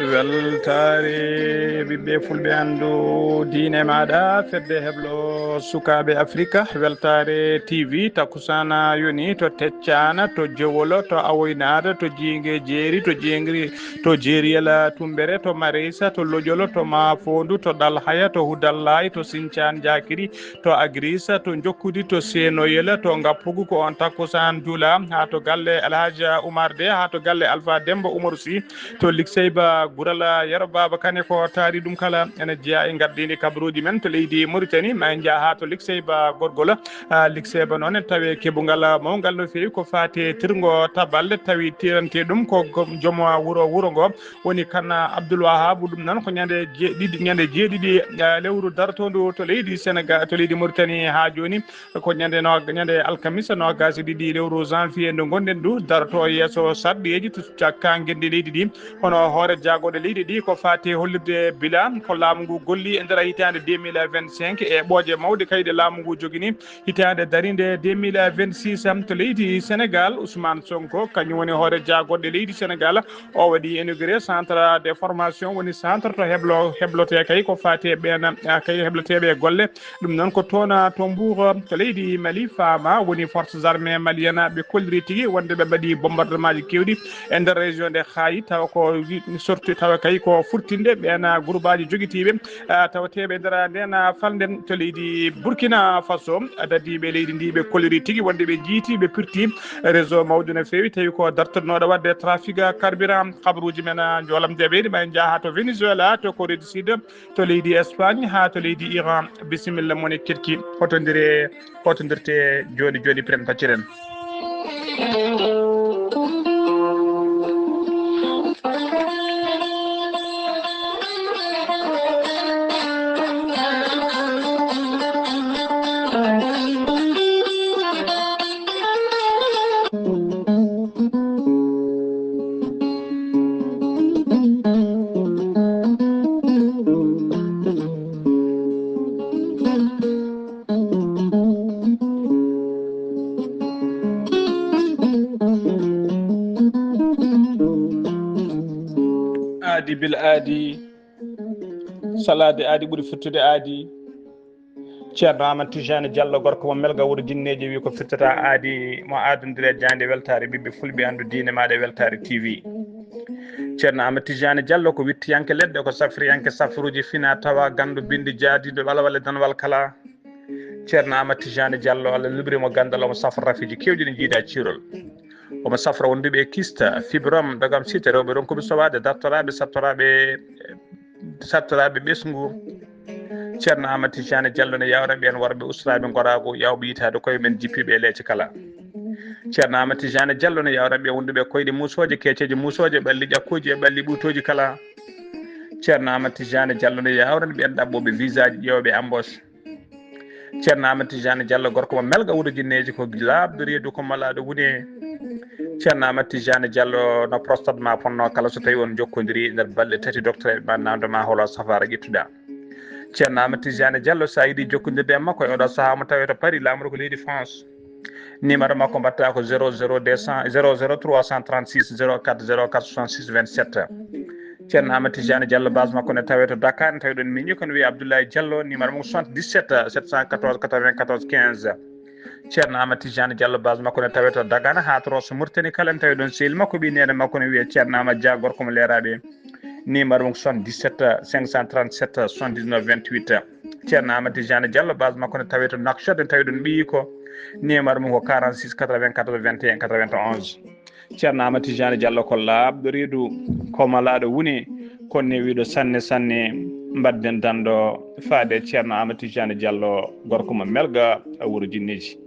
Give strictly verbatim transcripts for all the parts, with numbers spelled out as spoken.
Weltaare ɓiɓɓe fulɓe, anndu diine maaɗa, fedde heblo sukaaɓe Afrika. Weltaare T V, takkusaana yoni to Teccana, to Jowolo, to Awoynaada, to Jiinge Jeeri, to Jeengri, to Jeeriyel Tumbere, to Mareysa, to Lojolo, to Maafoondu, to Ɗalhaya, to Hudallaay, to Sincaan Jaakiri, to Agrisa, to Jokkudi, to Seenoyel, to Ngappugu. Ko on takkusaan juula haa to galle Alhaji Umar De, haa to galle Alfa Demba Umaru Si, to Likseyba Gurala Yero Baba Kane. Ko taari ɗum kala ene jeyaa e ngardiindi kabaruuji men to leydi Mauritanie. Ma en njah haa to Likseyba Gorgol. Ah, Likseyba noon en tawi kebungal mawngal no feewi ko faati e tirngo taballe, tawi tirante ɗum ko go-, joom wuro, wuro ngo woni Kan Abdoul Wahab. Ɗum noon ko ñande jeeɗiɗi, ñande jeeɗiɗi, ah, lewru dartoondu to leydi Senegal, to leydi Mauritanie haa jooni. Ko ñande no, ñande alkamisa noogaas e ɗiɗi lewru janvier ndu ngonɗen ndu, darto yeeso sarɗiyeeji to cakka ngenndi leydi ndi. Hono hoore jaagorɗe leydi ndi ko faati e hollirde bilan ko laamu ngu golli e nder hitaande deux mille vingt-cinq e ɓooje mawɗe kay ɗe laamu ngu jogini hitaande dariinde deux mille vingt-six to leydi Senegal. Ousmane Sonko kañum woni hoore jaagorɗe leydi Senegal. O waɗi inauguré centre de formation, woni centre to heblo, heblote kay ko faati e ɓeen, ah, kay hebloteeɓe e golle. Ɗum noon ko toon to Mbour, to leydi Mali, faama woni forces armées maliennes ɓe kolliri tigi wonde ɓe mbaɗi bombardement ji keewɗi e nder région de Khayi, tawa ko wi-, sorti, tawa kay ko furtinde ɓeen groupage jogitiiɓe, ah, tawateeɓe e nder ndeen falnde to leydi Burkina Faso. Dadiiɓe leydi ndi ɓe kolliri tigi wonde ɓe jiiti, ɓe pirti réseau mawɗo no feewi, tawi ko dartotnooɗo waɗde trafic carburant. Kabaruuji men, ah, njoolam jaɓeede, ma en njaha to Venezuela, to Corée du Sud, to leydi Espagne haa to leydi Iran. Bisimilla, moni kirki, hotondire, hotondirte jooni jooni, piren pacciren. Aadi bil aadi, salaade aadi ɓuri firtude aadi. Ceerno Amadou Tijani Diallo, gorko mo Melga, wuro jinneeji, wi ko firtata aadi mo aadondire jaaynde. Weltaare ɓiɓɓe fulɓe, anndu diine maaɗa e Weltaare T V. Ceerno Amadou Tijani Diallo ko wittiyanke leɗɗe, ko safriyanke safruuji fina tawa, ganndo binndi jaadiiɗo ɓalawal e danwal kala. Ceerno Amadou Tijani Diallo, Allah luɓiri mo ganndal, omo safra rafiji keewɗi ɗi njiida ciirol. Omo safra wonduɓe e kista, fibrome, dogam site, rewɓe ronkuɓe sowaade, dartoraaɓe, sattoraaɓe, sattoraaɓe ɓesngu. Ceerno Amadou Tijani Diallo ne yawra ɓeen worɓe usraaɓe ngoraagu, yawɓe yitaade koye men, jippiiɓe e leece kala. Ceerno Amadou Tijani Diallo ne yawra ɓe wonduɓe koyɗe muusooje, keeceeje muusooje, ɓalli ƴakkuuji e ɓalli ɓuutooji kala. Ceerno Amadou Tijani Diallo ne yawra ɓeen ɗaɓɓooɓe visaaji, ƴeewɓe embauche. Ceerno Amadou Tijani Diallo, gorko mo Melga, wuro jinneeji, ko laaɓɗo reedu, ko malaaɗo wune. Ceerno Amadou Tijani Diallo, no prostate ma fonnoo kala, so tawi on jokkondirii nder balɗe tati, docteur ma namndo ma holo safaara ƴettuɗaa. Ceerno Amadou Tijani Diallo, so a yiɗi jokkondirde e makko e oɗo sahaa, mo tawee to Paris, laamorgo leydi France. Numéro makko mbaɗata ko zéro zéro deux cents, zéro zéro trois cent trente-six zéro quatre zéro quatre soixante-six vingt-sept. Ceerno Amadou Tijani Diallo, base makko ne tawee to Dakar, ne tawee ɗon miñi, kono wiye Abdoulaye Diallo, numéro mum soixante-dix-sept sept cent quatorze quatre-vingt-quatorze quinze. Ceerno Amadou Tijani Diallo, base makko ne tawee to Dagana, haa to Rosso Mauritanie kala, ne tawee ɗon sehil makko, ɓii neene makko ne wiye Ceerno Amadou Dia, gorko mo Leeraaɓe. Numéro mum soixante-dix-sept cinq cent trente-sept soixante-dix-neuf vingt-huit. Ceerno Amadou Tijani Diallo, base makko ne tawee to Nouakchott, ne tawee ɗon ɓiyi ko. Numéro mum ko quarante-six quatre-vingt-quatorze vingt et un quatre-vingt-onze. Ceerno Amadou Tijani Diallo ko laaɓɗo reedu, ko malaaɗo wune, ko newiiɗo sanne sanne. Mbaɗden danɗo faade Ceerno Amadou Tijani Diallo, gorko mo Melga, wuro jinneeji.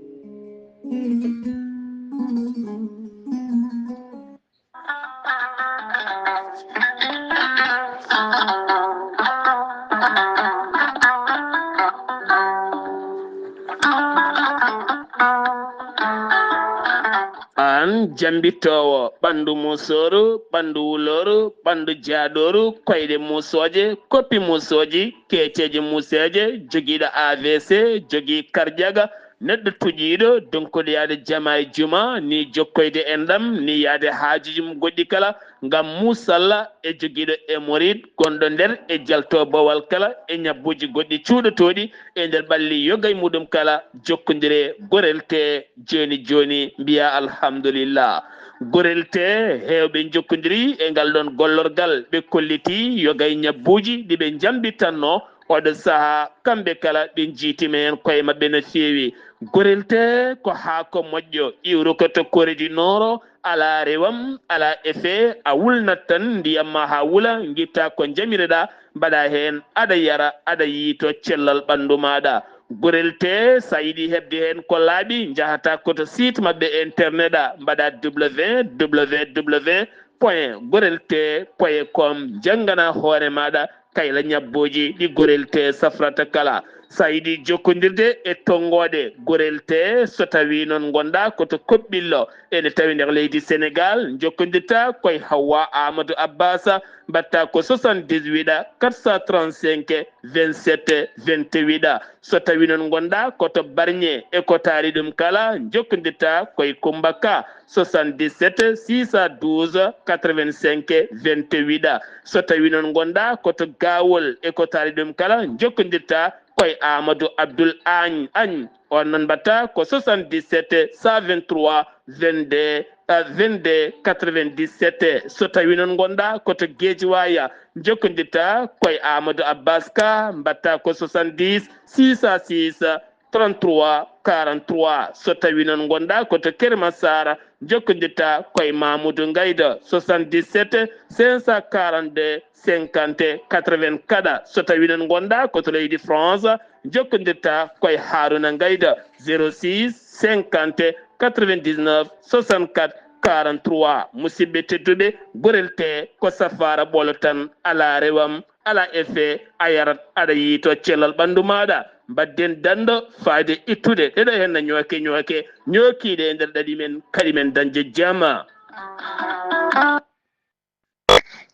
An jambittoowo ɓanndu muusooru, ɓanndu wulooru, ɓanndu jaaɗooru, koyɗe muusooje, koppi muusooji, keeceeje muuseeje, jogiiɗo A V C, jogii karjaga, neɗɗo tuƴiiɗo, donkuɗo yaade jama e juma, ni jokkoyde enɗam, ni yaade haajuuji mum goɗɗi kala, ngam muusalla e jogiiɗo hémorroïde gonɗo nder e jalto bowal kala e ñabbuuji goɗɗi cuuɗotooɗi e nder ɓalli yoga e muɗum kala, jokkondire gorel tee jooni jooni, mbiya alhamdulillah. Gorel tee heewɓe njokkondiri e ngal ɗoon gollorgal, ɓe kolliti yoga e ñabbuuji ɗi ɓe njambitanno oɗo sahaa, kamɓe kala ɓe njiitima heen koye maɓɓe no feewi. Gorel tee ko haako moƴƴo, iwruko to Corée du Nord, alaa rewam, alaa effet, a wulnat tan ndiyam ma haa wula, ngitta ko njamireɗaa, mbaɗa heen, aɗa yara, aɗa yiyto cellal ɓanndu maaɗa. Gorel tee, so a yiɗi heɓde heen ko laaɓi, njahata ko to site maɓɓe internet a, mbaɗa www point gorel tee point com, njanngana hoore maaɗa kayla ñabbuuji ɗi gorel tee safrata kala. So a yiɗi jokkondirde e tonngooɗe gorel tee, so tawii noon ngonɗaa ko to Koɓɓillo, ene tawi nder leydi Senegaal, njokkondirta koye Hawwa Amadou Abbas, mbaɗta ko soixante-dix-huit quatre cent trente-cinq vingt-sept vingt-huit. So tawii noon ngonɗaa ko to Barñe e ko taari ɗum kala, njokkondirta koye Kummba Ka, soixante-dix-sept six cent douze quatre-vingt-cinq vingt-huit. So tawii noon ngonɗaa ko to Gaawol e ko taari ɗum kala, njokkondirta koye Amadou Abdoul Agne, Agne. On noon mbaɗta ko soixante-dix-sept cent vingt-trois vingt-deux, euh, vingt-deux quatre-vingt-dix-sept. So tawii noon ngonɗaa ko to Guédiawaye, njokkondirta koye Amadou Abbas Ka, mbaɗta ko soixante-dix six cent six trente-trois quarante-trois. So tawii noon ngonɗaa ko to Keur Massar, njokkondirta koye Mamoudou Ngayda, soixante-dix-sept cinq cent quarante-deux cinquante quatre-vingts. Kadi, so tawii noon ngonɗaa ko to leydi France, njokkondirta koye Harouna Ngayda, zéro six cinquante quatre-vingt-dix-neuf soixante-quatre quarante-trois. Musidɓe tedduɓe, gorel tee ko safaara ɓolo tan, alaa rewam, alaa effet, a yarat, aɗa yiyto cellal ɓanndu maaɗa. Mbaɗden danndo faayde ittude ɗeɗo heen ñooke ñooke, ñookiiɗe e nder ɗaɗi men, kadi men dañde jama.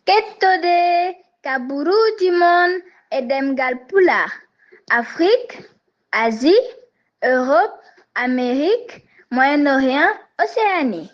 Kettode kaburuuji mon e ɗemngal Pulaar, Afrik, Asie, Europe, Amérique, Moyen-Orient, Océanie.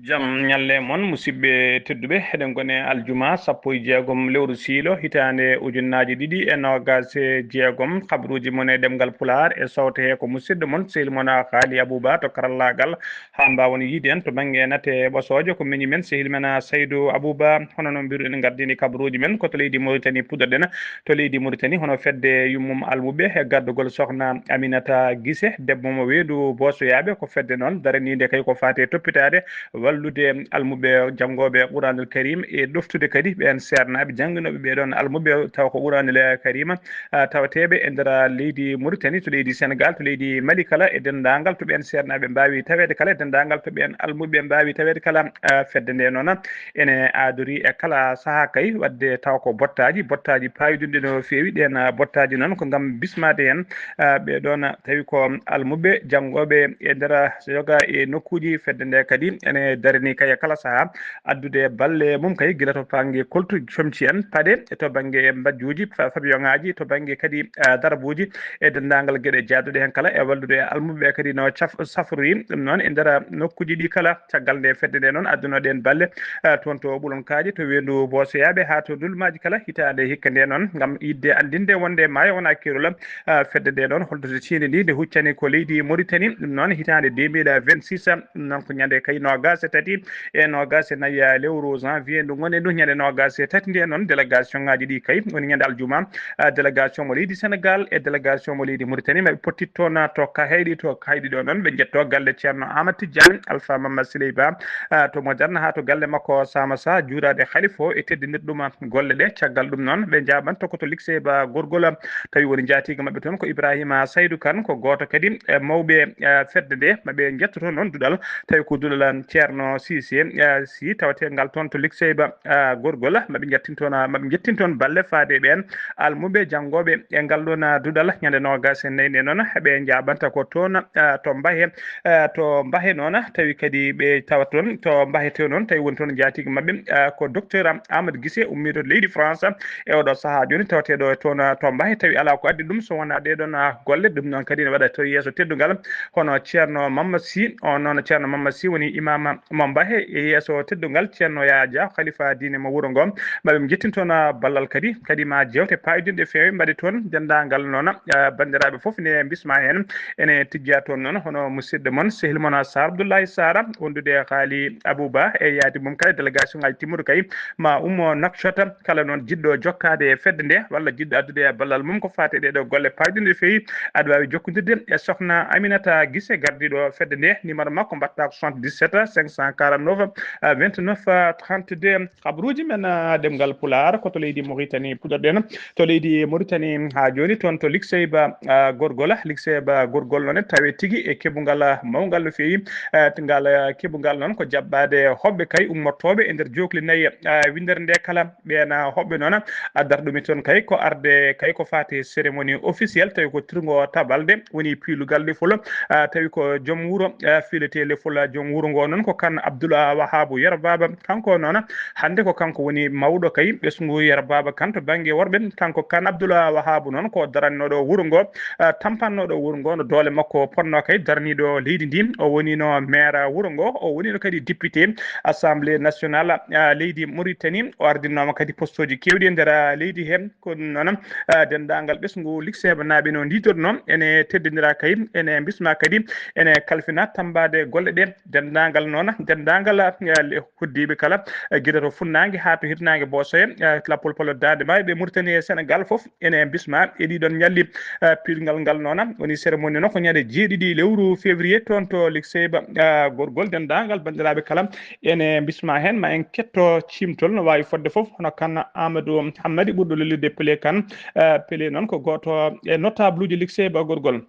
Jam ñalle mon, musidɓe tedduɓe. Eɗen ngoni aljuma sappo e jeegom lewru siilo, hitaande ujunnaaji ɗiɗi e noogaas e jeegom. Kabaruuji mon e ɗemngal Pulaar e sawte he ko musidɗo mon, sehil mon Haali Abuba to karallaagal, haa mbaawon yiide en to bannge nate ɓosooje. Ko miñi men, sehil men Saydu Abuba. Hono no mbiruɗen, ngardini kabaruuji men ko to leydi Mauritanie puɗɗoɗen. To leydi Mauritanie, hono fedde yummum almuɓe e gardugol sohna Aminata Gise, debbo mo weendu Boosoyaaɓe, ko fedde noon daraniinde kay ko faati e toppitaade, wallude almuɓe janngooɓe Quraanul Karim e ɗoftude kadi ɓeen seernaaɓe jannginooɓe ɓee ɗoon almuɓe, tawa ko Quraanul Karima, ah, tawateeɓe e nder leydi Mauritanie, to leydi Senegaal, to leydi Mali kala, e denndaangal to ɓeen seernaaɓe mbaawi taweede kala, e denndaangal to ɓeen almuɓe mbaawi taweede kala. Ah, fedde nde noon ene aadori e kala sahaa kay, waɗde tawa ko bottaaji, bottaaji paayodinɗi no feewi. Ɗeen, ah, bottaaji noon ko ngam bismaade heen, ah, ɓee ɗoon tawi ko almuɓe janngooɓe e nder yoga e nokkuuji. Fedde nde kadi ene darani kay e kala sahaa addude balle mum kay, gila to bannge koltu, comci en, paɗe, to bannge mbajjuuji, fa-, fabiyoŋaaji, to bannge kadi, ah, darabuuji e denndaangal geɗe jaadduɗe heen kala, e wallude almuɓe ɓe kadi no caf-, safroyi ɗum noon e nder nokkuuji ɗi kala. Caggal nde fedde nde noon adduno ɗeen balle, ah, toon to Ɓulonkaaji, to weendu Boosoyaaɓe haa to Ndulmaaji kala, hitaande hikka nde noon, ngam yiɗde anndinde wonde maayo wona keerol, ah, fedde nde noon, holto to tiinde ndi nde huccani ko leydi Mauritanie. Ɗum noon hitaande deux mille vingt-six, ɗum noon ko ñande kay noogaas e tati e noogaas e nayi lewru janvier ndu ngoni ndu, ñande noogaas e tati nde noon délégation ŋaaji ɗi kay woni ñande aljuma, ah, délégation mo leydi Senegaal e délégation mo leydi Mauritanie, maɓe potti toon to Kahayɗi, to Kahayɗi ɗo noon ɓe njetto galle Ceerno Amadou Tidiane, Alpha Mamadou Siley Ba, ah, to Moderne haa to galle makko Samassa, juuraade Khalifa o e teddinirɗe ɗum golle ɗe. Caggal ɗum noon ɓe njaaɓanto ko to Likse Ba Gorgol, tawi woni njaatiiga maɓɓe toon ko Ibrahima Saydu Kan, ko gooto kadi e mawɓe, eh, fedde nde, maɓe njettoto noon duɗal, tawi ko duɗal Ceerno Sise, eh, si tawetee ngal toon to Likseyba, eh, Gorgol, maɓe njettin toon, maɓe njettin toon balle faade ɓeen almuɓe janngooɓe e ngal ɗoon, eh, duɗal ñande noogas e nayi nde noon, ɓe njaabanta ko toon, eh, to Mbahe, eh, to Mbahe noon, tawi kadi ɓe tawa toon, to Mbahe tew noon, tawi woni toon njaatigi maɓɓe, eh, ko docteur Amadou Gise, ummiiɗo to leydi France, e oɗo sahaa jooni, tawateeɗo e toon, eh, to Mbahe, tawi alaa ko addi ɗum so wonaa ɗee ɗoon, eh, golle, ɗum noon kadi ne waɗa to yeeso teddungal, hono Ceerno Mamma Sy, on noon Ceerno Mamma Sy woni imam mo Mbahe e yeeso teddungal Ceerno Yaya Dia, khalifa diine mo wuro ngo. Maɓe njettin toon, ah, ballal kadi, kadi ma jeewte paayodinɗe feewi mbaɗe toon, denndaangal noon, ah, banndiraaɓe fof ne mbisma heen, ene tijja toon noon, hono musidɗo mon, sehil mon Sarr Abdoulaye Sarr, wondude e Haali Abouba e yaadi mum kala, délégation ngaji timmuɗo kay, ma ummo Nouakchott, kala noon jiɗɗo jokkaade e fedde nde, walla jiɗɗo addude e ballal mum ko faati e ɗee ɗoo golle paayodinɗe feewi, aɗa waawi jokkondirde e Sokhna Aminata Gise, gardiiɗo fedde nde. Numéro makko mbaɗta ko soixante-dix-sept cinq cent quarante-neuf vingt-neuf trente-deux. Kabaruuji men, ah, ɗemngal Pulaar, ko to leydi Mauritanie puɗɗorɗen. To leydi Mauritanie haa jooni, toon to Likseyba, ah, Gorgol, Likseyba Gorgol noon, tawe tigi e keɓungal, ah, mawngal no feewi. Eh, ngal, eh, keɓungal noon ko jaɓɓaade hoɓɓe kay ummortooɓe e nder jookli nayi, eh, winndere nde kala. Ɓeen, ah, hoɓɓe noon, addata ɗum e toon kay ko arde kay ko faati cérémonie officielle, tawi ko tirngo tabalde woni piilugal lefol, ah, tawi ko joom wuro, ah, fiiletee lefol, ah, joom wuro ngo noon ko Kan Abdoul Wahabu Yero Baba. Kanko noon, hannde ko kanko woni mawɗo kay ɓesngu Yero Baba Kan to bannge worɓe. Kanko Kan Abdoul Wahabu noon ko darannooɗo wuro ngo, ah, tampannooɗo wuro ngo no doole makko potnoo kay daraniiɗo leydi ndi. O wonino maire wuro ngo, o wonino kadi député Assemblée nationale, ah, leydi Mauritanie. O ardinnooma kadi postooji keewɗi e nder, ah, leydi heen. Ko noon, ah, denndaangal ɓesngu Likseebanaaɓe no ndiidornoo, ene teddindiraa kay, ene mbismaa kadi, ene kalfinaa tammbaade golle ɗe. Denndaangal noon, denndaangal, ah, le-, hoddiiɓe kala, eh, gila to funnaange haa to hirnaange Boosoye, eh, lappol polo Daande Maayo, ɓe Mauritanie e Sénégal fof, ene mbismaa e ɗii ɗoon ñalli, eh, piilngal ngal noon. Woni cérémonie noon ko ñande jeeɗiɗi lewru février toon to Likseyba, eh, Gorgol. Denndaangal banndiraaɓe kala ene mbismaa heen, ma en ketto ciimtol no waawi fodde fof, hono Kan Amadou Hammadi ɓurɗo lolirde Pele Kan. Eh, Pele noon ko gooto e notableji Likseyba Gorgol.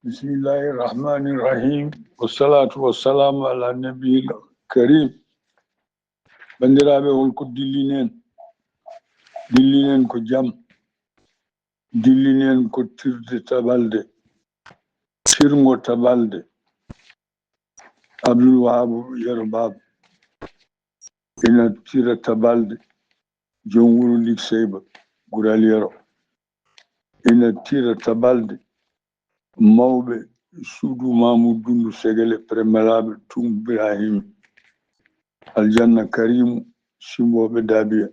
Bismillahi rahmani rahim. Wassalatu wassalamu ala nabiyil karim. Banndiraaɓe, hol ko dillinen? Dillinen ko jam. Dillinen ko tirde tabalde. Tirngo tabalde. Abdoul Wahab Yero Baba ina tira tabalde, joom wuro Likseyba, Gural Yero. Ina tira tabalde mawɓe suudu Mamoudou Dundu Segele, Prémalable Tum Birahim, Aljanna Karimu, Simbooɓe Daabiya.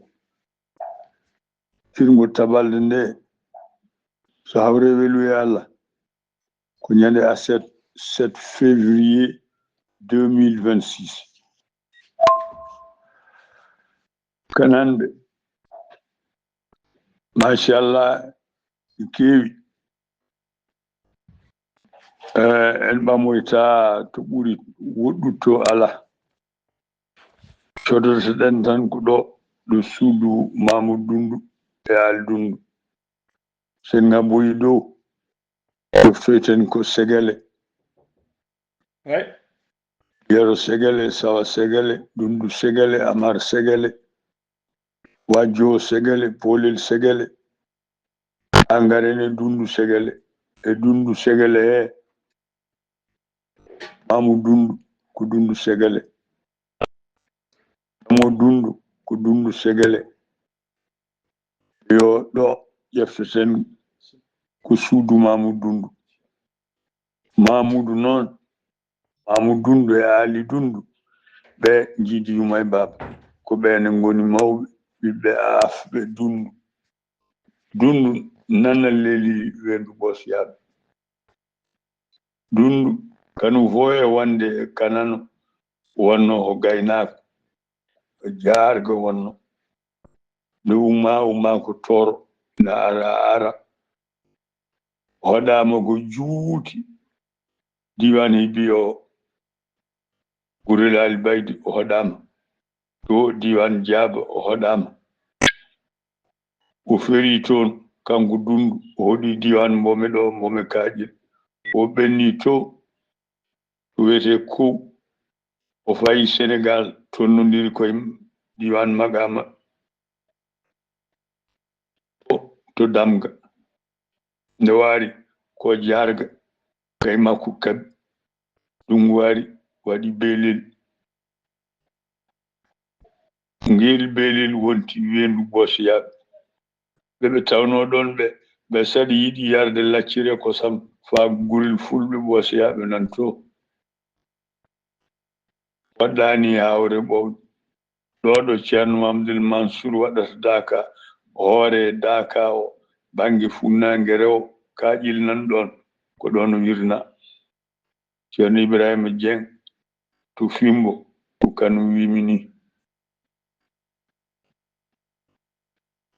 Tirngo tabalde nde, so hawre weluye Allah, ko ñande aset, sept février deux mille vingt-six. Kananɓe, machallah, ɓe keewi. Eh, en ɓamoyta to ɓuri woɗɗude to ala. Codotoɗen tan ko ɗo, ɗo suudu Mamoudou Dundu e Aali Dundu. Sen ngaboyi dow, ɗo feten ko Segele. Yero Segele, Sawa Segele, Dundu Segele, Amar Segele, Wajjo Segele, Polel Segele, Angaren e Dundu Segele, e Dundu Segele he, Mamu Dundu ko Dundu Segele. Mo Dundu ko Dundu Segele. Yo ɗo ƴefteten ko suudu Mamu Dundu. Mamudu noon, Mamu Dundu e Aali Dundu, ɓe jiidi yumma e baaba. Ko ɓe ne ngoni mawɓe, ɓiɓɓe afɓe Dundu. Dundu nana leli weendu Ɓoosyaaɓe. Dundu kanu fof e wonde e kanano, wonno ko gaynaako, ko jaarga wonno. Nde umma, umma ko Tooro, na ara, ara. Hoɗaama ko juuti, diiwaan Hibi o, Gurel Aali Baydi o hoɗaama. To diiwaan Jaaba o hoɗaama. O ferii toon, kanko Dundu, o hoɗi diiwaan Mbome ɗo, Mbome Kaaƴel. O ɓenni to, to wiyetee Kow, O fayi Senegaal, tolnondiri koye diiwaan Maqaama to Damga. Nde waari ko Jaarga, kay makko kaɓi. Ɗum waari waɗi Belel. Ngel Belel wonti weendu Boosiyaaɓe. Ɓe ɓe tawnoo ɗoon ɓe, ɓe saɗi yiɗi yarde laccire kosam faa gurel fulɓe Boosiyaaɓe nan too. Waɗɗaani hawre ɓowɗo. Ɗo ɗo Ceerno Mamadul Mansuur waɗata daaka, hoore daaka o, bannge funnaange rewo, kaaƴel nan ɗoon, ko ɗoon o wirna. Ceerno Ibrahima Jeŋ to Fimbo, ko kanum wiimi ni.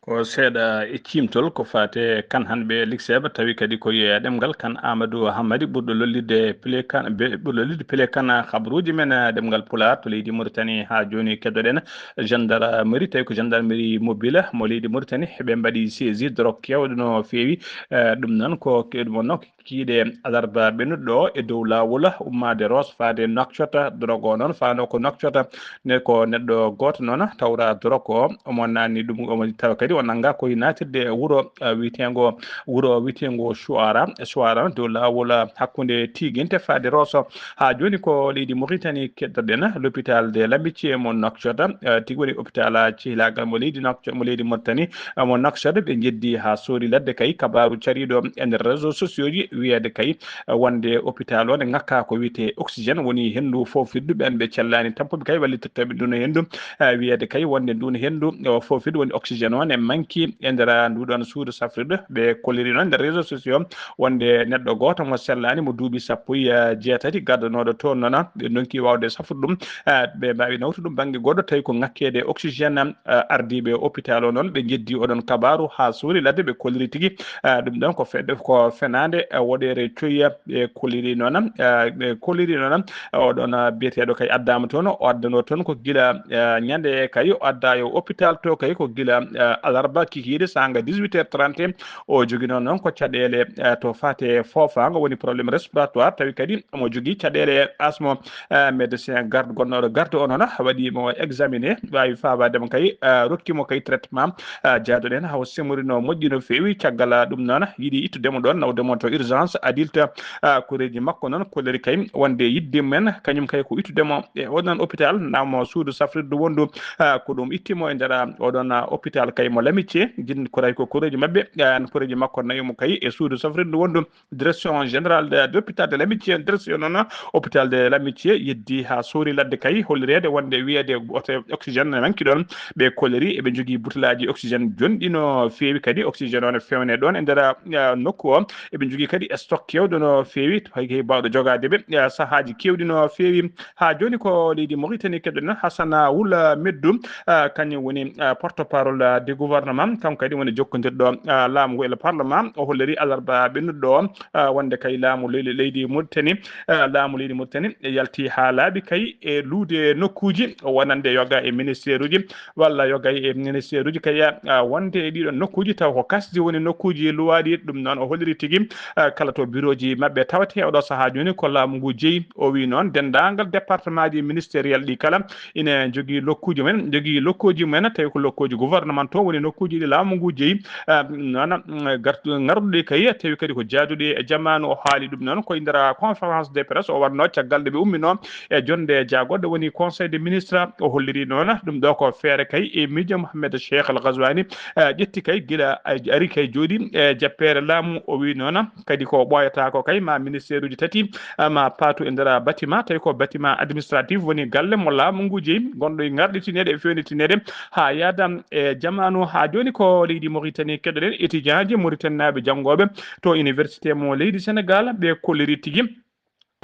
Ko seeɗa e ciimtol ko faate kan hanɓe Likseeba, tawi kadi ko e ɗemngal kan Amadou Hammadi ɓurɗo lollirde Pelekan, be-, ɓurɗo lollirde Pelekan habruuji men, eh, ɗemngal Pulaar to leydi Mauritanie. Haa jooni keddoɗen gendarmerie, tawi ko gendarmerie mobile mo leydi Mauritanie, ɓe mbaɗi saisie drogue keewɗo no feewi. Eh, ɗum noon ko ke-, ɗum noon ko kikiiɗe alarba ɓennuɗo ɗo e dow laawol ummaade Roos faade Nouakchott. Drogue o noon faano ko Nouakchott, ne ko neɗɗo gooto noon tawra drogue o, omo naanni ɗum, omo tawa kadi o nannga koye naatirde wuro, eh, wiyeteengo, wuro wiyeteengo Chouara, Chouara dow laawol hakkunde Tiginte faade Roos. Haa jooni ko leydi Mauritanie keɗoɗen, l'hôpital de l'amitié mo Nouakchott, eh, tigi woni hôpital cehilaagal mo leydi Nouakchott, mo leydi Mauritanie, eh, mo Nouakchott, ɓe njeddi haa soori ladde kay. Kabaaru cariiɗo e nder réseaux sociaux ji wiyeede kay, eh, wonde hôpital o ne ŋakka ko wiyetee oxygène, woni henndu foofirdu ɓeen ɓe cellaani tampuɓe kay wallitirta ɓe ndun henndu, eh, wiyeede kay wonde ndun henndu, eh, foofirdu woni oxygène o ne manki e nder, ah, ndu ɗoon suudu safrirdu. Ɓe kolliri noon nder réseaux sociaux wonde neɗɗo gooto mo sellaani mo duuɓi sappo e jeetati gaddanooɗo toon noon, ɓe ndonki waawde safrude ɗum, eh, ɓe mbaawi nawtude ɗum bannge goɗɗo, tawi ko ŋakkeede oxygène, eh, ardiiɓe hôpital o noon, ɓe njeddi oɗon kabaaru haa suuri ladde, ɓe kolliri tigi, eh, ɗum ɗoon ko fe-, ko fenaande, eh, woɗeere coyya, ɓe kolliri noon, eh, ɓe kolliri noon, eh, oɗon, eh, biyeteeɗo kay addaama toon, o addanoo toon ko gila, eh, ñande kay o addaa yo hôpital to kay ko gila, eh, alarba kikiiɗe saanga dix-huit heures trente, o joginoo noon ko caɗeele, eh, to faate foofaango, woni problème respiratoire, tawi kadi omo jogii caɗeele asmo, eh, médecin garde, gonnooɗo garde o noon waɗi mo examiné, waawi faabaade mo kay, eh, rokki mo kay traitement, eh, jaaduɗo heen, hawo semori no moƴƴi no feewi. Caggal, eh, ɗum noon yiɗi ittude mo ɗoon, nawde mo to urgence adulte, eh, koreeji makko noon kolliri kay wonde yiɗde men, kañum kay ko ittude mo e oɗon hôpital, naa mo suudu safrirdu wondu, eh, ko ɗum itti mo e nder, eh, oɗon, eh, hôpital kay mo L'Amitié, jin koray ko koreeji maɓɓe, eh, koreeji makko nawi mo kay e suudu safrirdu wondu direction générale de, de l'hôpital de l'Amitié, direction noon hôpital de l'Amitié yeddi haa soori ladde kay hollireede wonde wiyeede oto oxygène ne manki ɗoon. Ɓe kolliri eɓe njogii butelaaji oxygène jonɗi no feewi, kadi oxygène o ne fewne ɗoon e nder, ah, nokku o. Eɓe njogii kadi stock keewɗo no feewi, hay hay baawɗo jogaade ɓe, ah, sahaaji keewɗi no feewi. Haa jooni ko leydi Mauritanie keɗoɗen Hassana Wula Meddu, ah, kañum woni, ah, porte-parole, ah, du gouvernement, kanko kadi woni jokkondirɗo, ah, laamu ngu e le parlement. O holliri alarba ɓennuɗo o, ah, wonde kay laamu ley-, leydi Mauritanie, ah, laamu leydi Mauritanie e yalti haa laaɓi kay e luude nokkuuji wonande yoga e ministère uji walla yoga e ministère uji kay, ah, wonde e ɗiɗo nokkuuji taw ko kasdi woni nokkuuji luwaaɗi. Ɗum noon o holliri tigi, ah, kala to birooji maɓɓe tawete oɗo sahaa jooni ko laamu ngu jeyi. O wi noon denndaangal département ji ministériel ɗi kala ina jogii lokkuuji men, jogii lokkuuji men, tawi ko lokkuuji gouvernement to woni nokkuuji ɗi laamu ngu jeyi. Ah, noon, mm, gartu-, ngarduɗi kay, tawi kadi ko jaaduɗi e jamaanu. O haali ɗum noon ko e nder conférence de presse o waɗno caggal nde ɓe umminoo e jonnde jaagoɗo woni conseil de ministre. O holliri noon ɗum ɗo ko feere kay e miijo Mohamed Cheikh Al Ghazouani, eh, ƴetti kay gila, eh, ari kay jooɗi e jappeere laamu. O wi noon kadi ko ɓooyata ko kay ma ministère uji tati, eh, ma paatu e nder bâtiment, tawi ko bâtiment administratif woni galle mo laamu ngu jeyi, gonɗo e ngarɗitineede e fewnitineede haa yaada e jamaanu. Haa jooni ko leydi Mauritanie keɗoɗen étudiant ji mauritannaɓe janngooɓe to université mo leydi Sénégal, ɓe kolliri tigi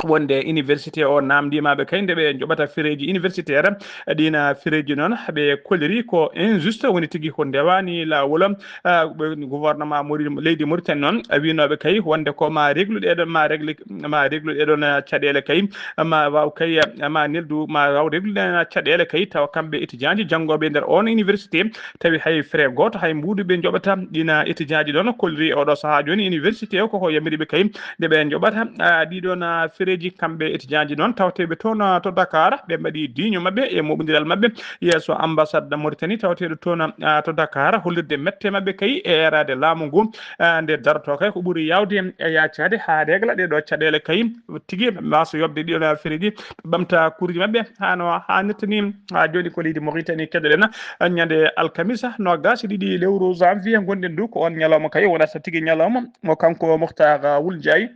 wonde université o naamndiima ɓe kay nde ɓe njoɓata fereeji universitaire. Ɗiin fereeji noon ɓe kolliri ko injuste, woni tigi ko ndewaani laawol. Ah, ɓe gouvernement Mauri-, leydi Mauritanie noon winooɓe kay wonde ko ma réglu ɗee ɗoon, ma réglu, ma réglu ɗee ɗoon, ah, caɗeele kay, ma waaw kay, ah, ma neldu, ma waaw réglu ɗeen, ah, caɗeele kay, tawa kamɓe étudiant ji janngooɓe e nder oon université, tawi hay frais gooto, hay mbuuɗu ɓe njoɓata. Ɗiin étudiant ji ɗoon kolliri e oɗo sahaa jooni université o koko yamiri ɓe kay nde ɓe njoɓata, ah, ɗii ɗoon, ah, frais Eji kamɓe étudiant ji noon tawteeɓe toon, ah, to Dakar, ɓe mbaɗi diiño maɓɓe e moɓondiral maɓɓe yeeso ambassade Mauritanie tawteeɗo toon, ah, to Dakar, hollirde mette maɓɓe kay e yaraade laamu ngu, ah, nde darotoo kay ko ɓuri yaawde e yaacaade haa regla ɗee ɗoo caɗeele kay tigi mbaaso yoɓde ɗiɗo affaire ji, ɓamta kuuruji maɓɓe hano haanirta ni. Haa jooni ko leydi Mauritanie keɗoɗen, ah, ñande alkamisa noogaas e ɗiɗi lewru janvier ngonɗen ndu, ko on ñalawma kay wonata tigi ñalawma mo kanko Mouhtar Wul Ndiaye.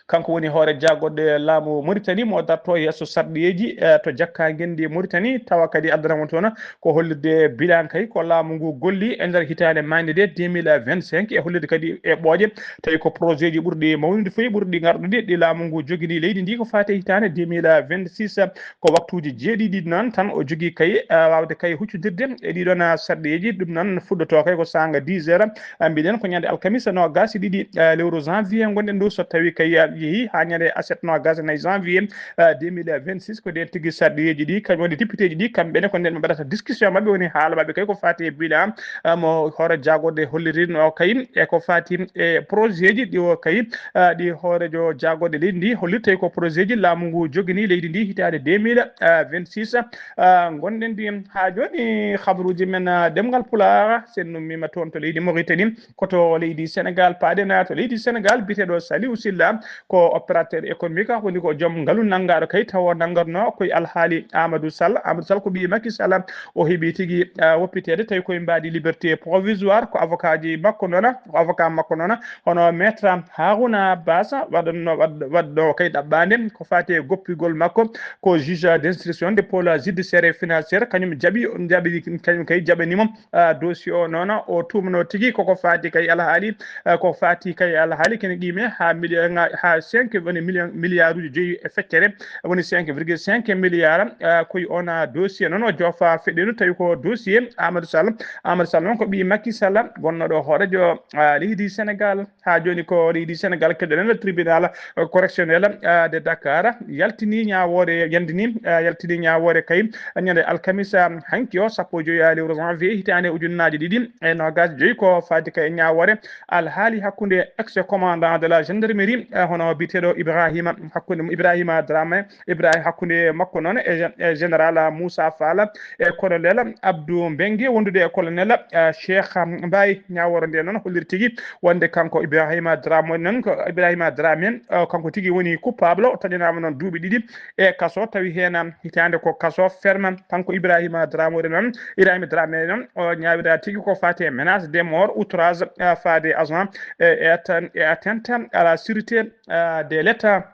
Kanko woni hoore jagorɗe laamu Mauritanie mo darto yeeso sarɗiyeeji, eh, to jakka ngenndi Mauritanie, tawa kadi addana mo toon ko hollirde bilan kay ko laamu ngu golli e nder hitaande maayde nde deux mille vingt-cinq, e hollirde kadi e ɓooƴe tawi ko projet ji ɓurɗi mawnude fof, ɓurɗi ngarɗude ɗi laamu ngu jogini leydi ndi ko faati e hitaande deux mille vingt-six. Ko waktuuji jeeɗiɗi noon tan o jogii kay, eh, waawde kay huccodirde e ɗiɗon, eh, sarɗiyeeji. Ɗum noon fuɗɗotoo kay ko saanga dix heures. Ah, mbiɗen ko ñande alkamisa noogaas e ɗiɗi, ah, lewru janvier ngonɗen ndu, so tawi kay, ah, yehi haa ñande aset noogaas e nayi janvier, ah, deux mille vingt-six, ko nden tigi sarɗiyeeji ɗi, kañum woni député ji ɗi, kamɓe ne ko nden ɓe mbaɗata discussion maɓɓe, woni haala maɓɓe kay ko faati e bilan, ah, mo hoore jagorɗe hollirinoo kay e ko faati e projet ji ɗi o kay, ah, ɗi hoorejo jagorɗe leydi ndi hollirta ko projet ji laamu ngu jogini leydi ndi hitaande deux mille vingt-six. Ah, ngonɗen ndi haa jooni, habaruuji men, ah, ɗemngal Pulaar, sen nummiima toon to leydi Mauritanie. Ko to leydi Sénégal paaɗen, to leydi Sénégal, biyeteeɗo Saliou Sylla ko opérateur économique, woni ko joom ngalu nanngaaɗo kay tawo nanngatnoo koye alhaali Amadou Sall. Amadou Sall ko ɓiy Macky Sall, o heɓi tigi, ah, woppiteede tawi koye mbaadi liberté provisoire, ko avocat ji makko noon, ko avocat makko noon, hono maître Harouna Bass waɗanno, waɗ-, waɗɗo kay ɗaɓɓaande ko faati e goppigol makko ko juge d'instruction de pôle judiciaire et financière, kañum jaɓi, jaɓi, kañum kay jaɓaniimo ah, dossier o noon, o tuumno tigi koko faati kay alhaali, ah, ko faati kay alhaali kene qime haa million, haa cinq woni million, milliard uji joyi e feccere, woni cinq virgule cinq milliard, ah, koye on, ah, dossier noon o joofa feɗɗenu tawi ko dossier Amadou Sall. Amadou Sall noon ko ɓii Macky Sall, gonnooɗo hoorejo, ah, leydi Sénégal. Haa jooni ko leydi Sénégal, keɗoɗen tribunal, eh, correctionnel, eh, de Dakar yaltini ñaawoore, yandini, eh, yaltini ñaawoore kay ñande alkamisa hanki o, sappo e joyi lewru janvier hitaande ujunnaaje ɗiɗi e noogaas e joyi, ko faati kay ñaawoore alhaali hakkunde ex commandant de la gendarmerie, eh, hono biyeteeɗo Ibrahima, hakkunde Ibrahima Dramé, Ibrahima, hakkunde makko noon e gen-, e général Moussa Fall e colonel Abdou Mbengue, wondude e colonel, eh, Cheikh Mbaye. Ñaawoore nde noon holliri tigi wonde kanko Ibrahima Dramé noon, ko Ibrahima Dramé, eh, kanko tigi woni coupable, o taƴanaama noon duuɓi ɗiɗi e kaso, tawi heen hitaande ko kaso ferme. Kanko Ibrahima Dramé noon, Ibrahima Dramé noon, o ñaawira tigi ko faati e menace de mort, outrage, eh, faade agent, eh, e atten-, e atteinte à la sûreté, eh, de l'État.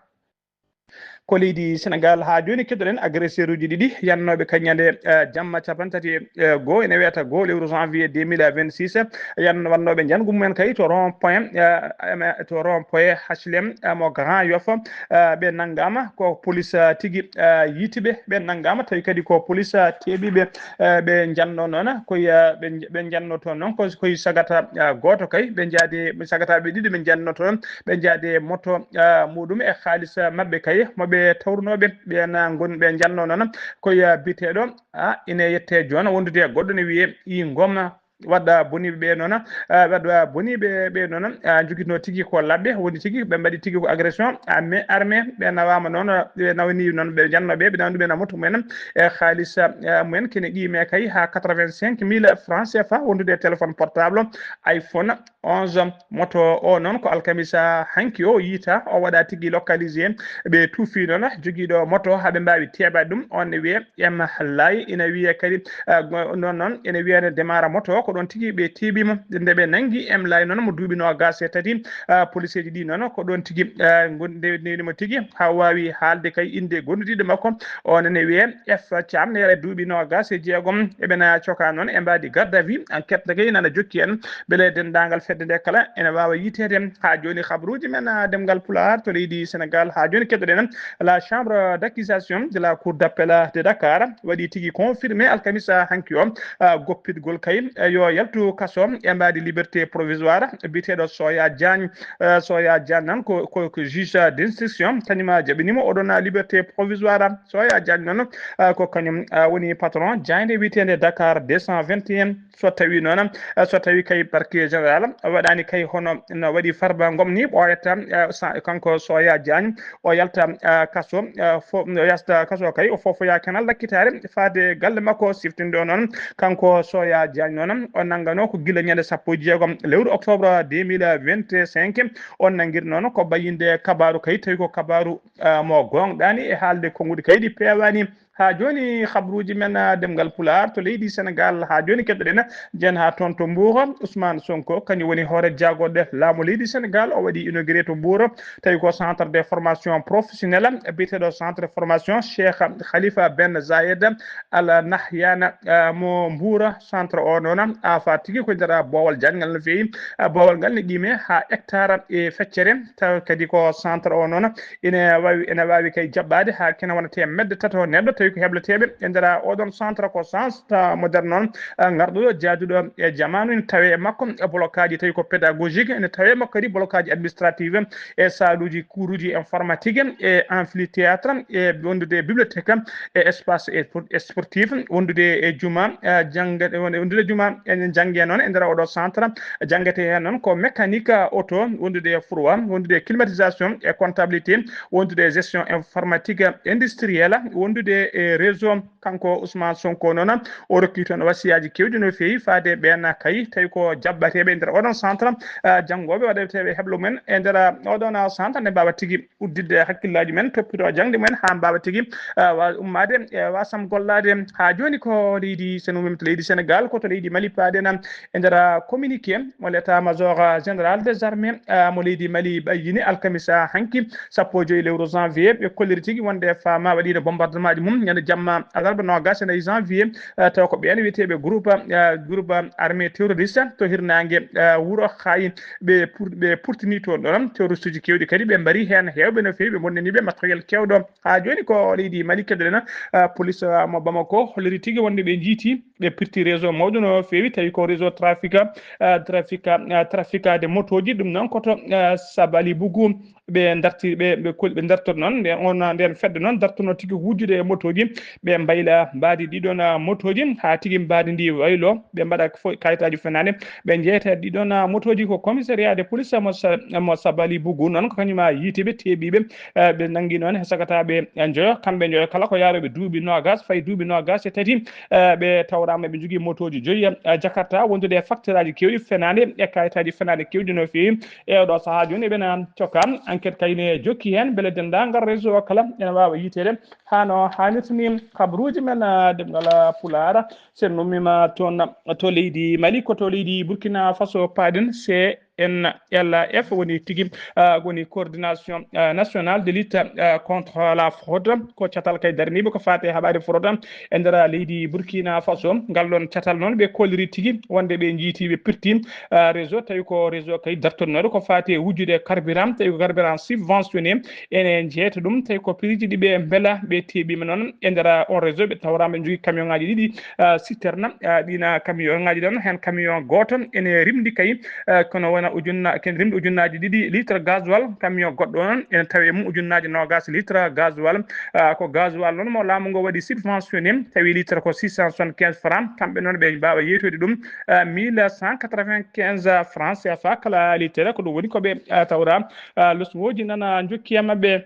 Ko leydi Sénégal haa jooni, keɗoɗen agresseur uji ɗiɗi yannooɓe ka ñande, eh, jamma cappanɗe tati e goo, ene wiyata goo lewru janvier deux mille vingt-six. Yan-, wannooɓe njanngu mumen kay to rond point, eh, em, to rond point H L M, eh, mo Grand Yoff, eh, ɓe nanngaama ko police, eh, tigi, eh, yiiti ɓe. Ɓe nanngaama tawi kadi ko police, eh, teeɓi ɓe, eh, ɓe njanno noon, koye, eh, ɓe, ɓe njanno toon noon ko, koye sagata, eh, gooto kay, ɓe njaadi, ɓe sagata ɓe ɗiɗo ɓe njanno toon. Ɓe njaadi e moto, ah, muɗum e haalis, ah, maɓɓe kay, mo ɓe tawrunooɓe, ɓeen, ah, ngon ɓe njanno noon. Ko, ah, biyeteeɗo, ah, ine yette joon wondude e goɗɗo ne wiyee I Ngom, waɗa boniiɓe ɓe noon, ah, waɗa boniiɓe ɓe noon, ah, njogitno tigi ko laɓɓe, woni tigi ɓe mbaɗi tigi ko agression, ah, mais armée, ɓe nawaama noon, ɓe nawani noon, ɓe njanno ɓe, ɓe nawani ɗum e moto mumen e haalis, ah, mumen, kene qiime kay haa quatre-vingt-cinq mille francs C F A, wondude e téléphone portable, iPhone, onze. Moto o noon ko alkamisa hanki o yiita, o waɗa tigi localisé. Ɓe tuufi noon jogiiɗo moto haa ɓe mbaawi teeɓade ɗum. On ne wiyee M Lay, ina wiyee kadi, eh, go-, noon, noon ina wiyee ne demaara moto o, ko ɗoon tigi ɓe teeɓiima. Nde ɓe nanngi M Lay noon mo duuɓi noogaas e tati, eh, poliseeji ɗi noon ko ɗoon tigi, eh, ngon-, nde-, nde-, mo tigi haa waawi haalde kay innde gondidiiɗo makko. On ne wiyee F Thiam, ne yara duuɓi noogaas e jeegom. Eɓena coka noon e mbaadi garde à vue. Enquête ne kay nana jokki en. Mbele denndaangal fedde nde kala ene waawa yiiteede. Haa jooni, habaruuji men, ah, ɗemngal Pulaar to leydi Senegaal. Haa jooni, keɗoɗen la chambre d'accusation de la cour d'appel de Dakar waɗi tigi confirmé alkamisa hanki o, ah, goppitgol kay, eh, yo yaltu kaso e mbaadi liberté provisoire. Biyeteeɗo Soya Diagne, eh, Soya Diagne noon ko, ko, ko juge d'instruction, kañum jaɓinii mo oɗon liberté provisoire. Soya Diagne noon, eh, ko kañum, eh, woni patron jaaynde wiyeteende Dakar deux cent vingt et un. So tawii noon, eh, so tawii kay parquet général waɗaani kay hono no waɗi Farba Ngom ni, ɓooyata, eh, sa-, kanko Soya Diagne, o yalta, eh, kaso, eh, fo-, o yasta kaso kay, o fofoya kenal lakkitaare faade galle makko. Siftinde o noon, kanko Soya Diagne noon, o nanngano ko gila ñande sappo e jeegom lewru octobre deux mille vingt-cinq. On nanngiri noon ko bayyinde kabaaru kay, tawi ko kabaaru, eh, mo goongɗaani e haalde konnguɗi kay ɗi peewaani. Haa jooni, habruuji men, ah, ɗemngal Pulaar to leydi Senegaal. Haa jooni, keɗoɗen, jeen haa toon to Mbuur. Ousmane Sonko, kañum woni hoore jaagorɗe laamu leydi Senegaal. O waɗi inauguré to Mbuur, tawi ko centre de formation professionnelle, biyeteeɗo centre de formation Cheikh Khalifa Ben Zayed Al Nahyan, ah, mo Mbuur. Centre o noon, afa tigi ko nder boowal janngal no feewi. Ah, boowal ngal ne qiime haa hectare e feccere. Tawa kadi ko centre o noon ene waawi, ene waawi kay jaɓɓaade haa kene wona teemedde tato neɗɗo, tawi ko hebleteeɓe e nder oɗon centre ko centre moderne noon, eh, ngarɗuɗo, jaaduɗo e jamaanu. Ene tawee e makko blocage tawi ko pédagogique, ene tawee e makko kadi blocage administrative e saaluuji kuuruuji informatique e amphithéâtre e wondude e bibliothèque e espace e spor-, e sportif, wondude e juma, eh, jannga-, wondude e juma, ene jannge noon e nder oɗo centre. Janngete heen noon ko mécanique auto, wondude e froid, wondude e climatisation e comptabilité, wondude e gestion informatique industrielle, wondude e réseau. Kanko Ousmane Sonko noon, o rokki toon wasiyaaji keewɗi no feewi faade e ɓeen kay, tawi ko jaɓɓateeɓe e nder oɗon centre, ah, janngooɓe waɗeteeɓe heblo mum en e nder oɗon centre, nde mbaawa tigi udditde hakkillaaji men, toppitoo jaŋde mum en haa mbaawa tigi, ah, wa-, ummaade, e wasam gollaade. Haa jooni ko leydi, so en ummii to leydi Senegaal, ko to leydi Mali paaɗen e nder communiqué mo l'état-major général des armées, ah, mo leydi Mali ɓayyini alkamisa hanki, sappo e joy lewru janvier. Ɓe kolliri tigi wonde fama waɗiino bombardement ji mum ñande jamma alarba noogas e nayi janvier, ah, taw ko ɓeen wiyeteeɓe groupe, ah, groupe armé terroriste to hirnaange, ah, wuro Hayi. Ɓe pur-, ɓe purtini toon ɗon terroriste uji keewɗi kadi ɓe mbari heen heewɓe no feewi, ɓe bonnani ɓe matériel keewɗo. Haa jooni ko leydi Mali keɗoɗen, ah, police, ah, mo Bamako holliri tigi wonde ɓe njiiti, ɓe pirti réseau mawɗo no feewi, tawi ko réseau trafic, ah, trafic, ah, trafic de motoji, ɗum noon ko to, ah, Sabali Bougou ɓe darti, ɓe, ɓe kol-, ɓe dartoto noon, nden on, nden fedde noon dartono tigi wujjude e motoji, ɓe mbayla mbaadi ɗiɗon, ah, motoji, haa tigi mbaadi ndi waylo, ɓe mbaɗa fo-, kayitaaji fenaande, ɓe njeyta ɗiɗon, ah, motoji ko commissariat de police mo Sa-, mo Sabali Bougou noon, ko kañum a yiiti ɓe teeɓiiɓe, eh, ɓe nanngi noon he sagataaɓe, eh, njoyo, kamɓe njoyo kala ko yaarooɓe duuɓi noogas fayi duuɓi noogas e tati, eh, ɓe tawraama ɓe njogii motooji joyi, eh, Jakarta, wondude e facturaaji keewɗi fenaande e kayitaaji fenaande keewɗi no feewi. E oɗo sahaa jooni eɓena cokka, enquête kay ne jokki heen, mbele denndaangal réseau o kala ene waawa yiiteede haa no haanirta ni. Kabaruuji men, eh, ɗemngal Pulaar, so en ummiima toon to leydi Mali, ko to leydi Burkina Faso paaɗen, se N L F woni tigi, ah, woni coordination, ah, nationale de lutte, ah, contre la fraude. Ko catal kay daraniiɓe ko faati e haɓaade fraude e nder leydi Burkina Faso. Ngal ɗon catal noon ɓe kolliri tigi wonde ɓe njiiti ɓe pirti, ah, réseau, tawi ko réseau kay dartonnooɗo ko faati e wujjude e carburant, tawi ko carburant subventionné. Ene jeeyta ɗum, tawi ko prix ji ɗi ɓe mbela ɓe teeɓiima noon e nder on réseau, ɓe tawraama ɓe njogii camion ŋaaji ɗiɗi, ah, citerne, ah, ɗiina camion ŋaaji ɗon, heen camion gooto ene rimndi kay, ah, kono wona ujunna-, ken rimndi ujunnaaji ɗiɗi litre gasoil, camion goɗɗo noon ene tawi e mum ujunnaaji noogas litre gasoil. Ah, ko gasoil noon mo laamu ngu waɗi subventionné, tawi litre ko six cent soixante-quinze francs, kamɓe noon ɓe mbaawa yeytoyde ɗum, ah, mille cent quatre-vingt-quinze francs C F A kala litre, ko ɗum woni ko ɓe, ah, tawra, ah, losngooji nana njokki e maɓɓe.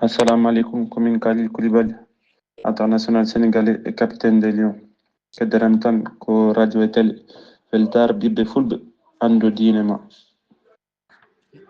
Assalamu aleykum, ko min Khalil Koulibaly, international sénégalais et capitaine des Lions. Keddoram tan ko radio e télé weltaare ɓiɓɓe fulɓe, anndu diine ma.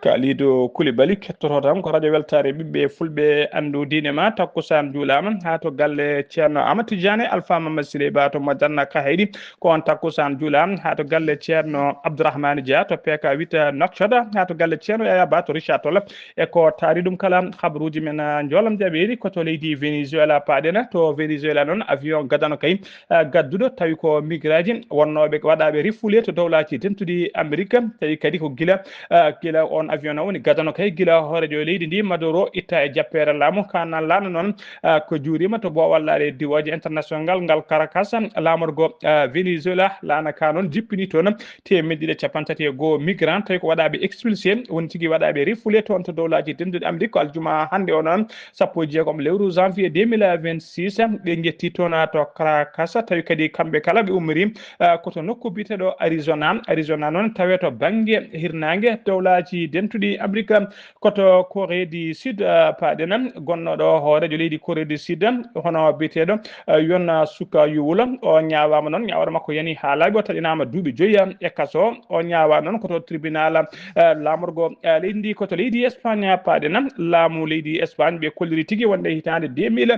Kalidou Koulibaly kettoto tan ko radio weltaare ɓiɓɓe fulɓe, anndu diine ma. Takkusaan juulaama haa to galle Ceerno Amadou Tidiane Alpha Mamadou Siley Ba to Madanna Kahaydi. Ko on takkusaan juulaama haa to galle Ceerno Abdourahmane Dia to P K huit Nouakchott, haa to galle Ceerno Yaya Ba to Richard Toll. E ko taari ɗum kala, habaruuji men, ah, njoolam jaɓeeri ko to leydi Venezuela paaɗen. To Venezuela noon, avion gadano kay, ah, gadduɗo, tawi ko migraaji wonnooɓe waɗaaɓe refoulé to dowlaaji dentuɗi Amerik, tawi kadi ko gila, ah, gila on Avion o woni gadano kay gila hooreejo leydi ndi Maduro itta e jappeere laamu. Ka nan laana noon, ah, ko juurima to boowal laaɗe diwooje international ngal Caracas, laamorgo, ah, Venezuela. Laana ka noon jippini toon teemedde ɗiɗi e capanɗe tati e goo migrant, tawi ko waɗaaɓe expulsé, woni tigi waɗaaɓe refoulé toon to dowlaaji denduɗi Amérique. Ko aljuma hannde o noon, sappo e jeegom lewru janvier deux mille vingt-six, ɓe njetti toon to Caracas, tawi kadi kamɓe kala ɓe ummori, ah, ko to nokku biyeteeɗo Arizona. Arizona noon tawe to bannge hirnaange dowlaaji dentuɗi Amérique, ko to Corée du Sud, ah, paaɗen. Gonnooɗo hooreejo leydi Corée du Sud, hono biyeteeɗo, ah, Yoon Suk Yeol, o ñaawaama noon, ñaawre makko yani haa laaɓi, o taƴanaama duuɓi joyi e kaso. O ñaawaa noon ko to tribunal, ah, laamorgo, ah, leydi ndi, ko to leydi Espagne paaɗen. Laamu leydi Espagne ɓe kolliri tigi wonde hitaande deux mille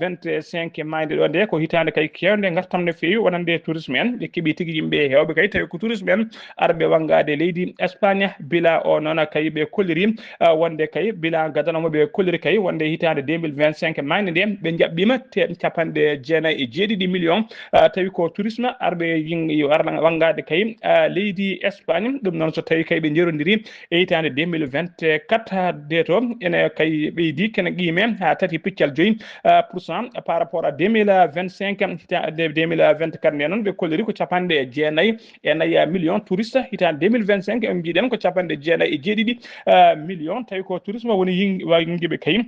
vingt-cinq maayde ɗo nde ko hitaande kay keewnde ngartam no feewi wonande tourisme en. Ɓe keɓi tigi yimɓe heewɓe kay tawi ko tourisme en arɓe wanngaade leydi Espagne. Bila o noon kay ɓe kolliri, ah, wonde kay bila gadano mo ɓe kolliri kay wonde hitaande deux mille vingt-cinq maayde nde ɓe njaɓɓiima te capanɗe jeenayi e jeeɗiɗi million, ah, tawi ko tourisme arɓe ying-, yo ar wanngaade kay, ah, leydi Espagne. Ɗum noon so tawi kay ɓe njerondiri e hitaande deux mille vingt-quatre de to ene kay ɓeydi kene qiime haa tati piccal joyi, ah, pour cent par rapport à deux mille vingt-cinq, hitaande deux mille vingt-quatre nde noon ɓe kolliri ko capanɗe jeenayi e nayi million touriste. Hitaande deux mille vingt-cinq en mbiɗen ko capanɗe jeenayi e jeeɗiɗi, ah, million, tawi ko tourisme woni ying-, wa-, yingiiɓe kay,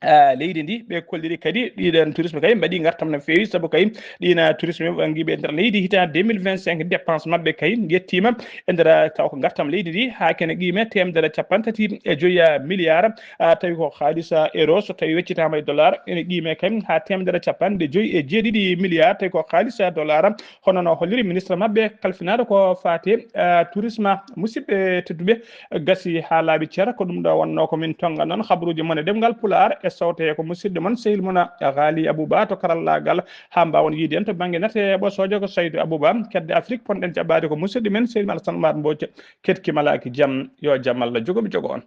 ah, leydi ndi. Ɓe kolliri kadi ɗiɗon tourisme kay mbaɗi ngartam no feewi, sabu kay ɗina tourisme wanngiiɓe e nder leydi hitaande deux mille vingt-cinq, dépense maɓɓe kay yettiima e nder, ah, taw ko ngartam leydi ndi haa kene qiime teemedere capanɗe tati e joyi milliard, ah, tawi ko haalis, ah, euro, so tawi weccitaama e dollar ene qiime kay haa teemedere capanɗe joyi e jeeɗiɗi milliard, tawi ko haalis, ah, dollar. Hono no holliri ministre maɓɓe kalfinaaɗo ko faati, ah, tourisme. Musidɓe tedduɓe, gasi haa laaɓi cer, ko ɗum ɗo wonnoo ko min tonnga noon habaruuji mon e ɗemngal Pulaar e sawte ko musidɗo mon sehil mon Ghali Abouba to karallaagal, haa mbaawon yiide en to bannge nate ɓosoojo ko Saydou Abouba. Kedde Afrik ponɗen jaɓɓaade ko musidɗo men sehil men Alassane Oumar Mbodj. Ketki malaaki jam, yo jam Allah jogo mi jogo on.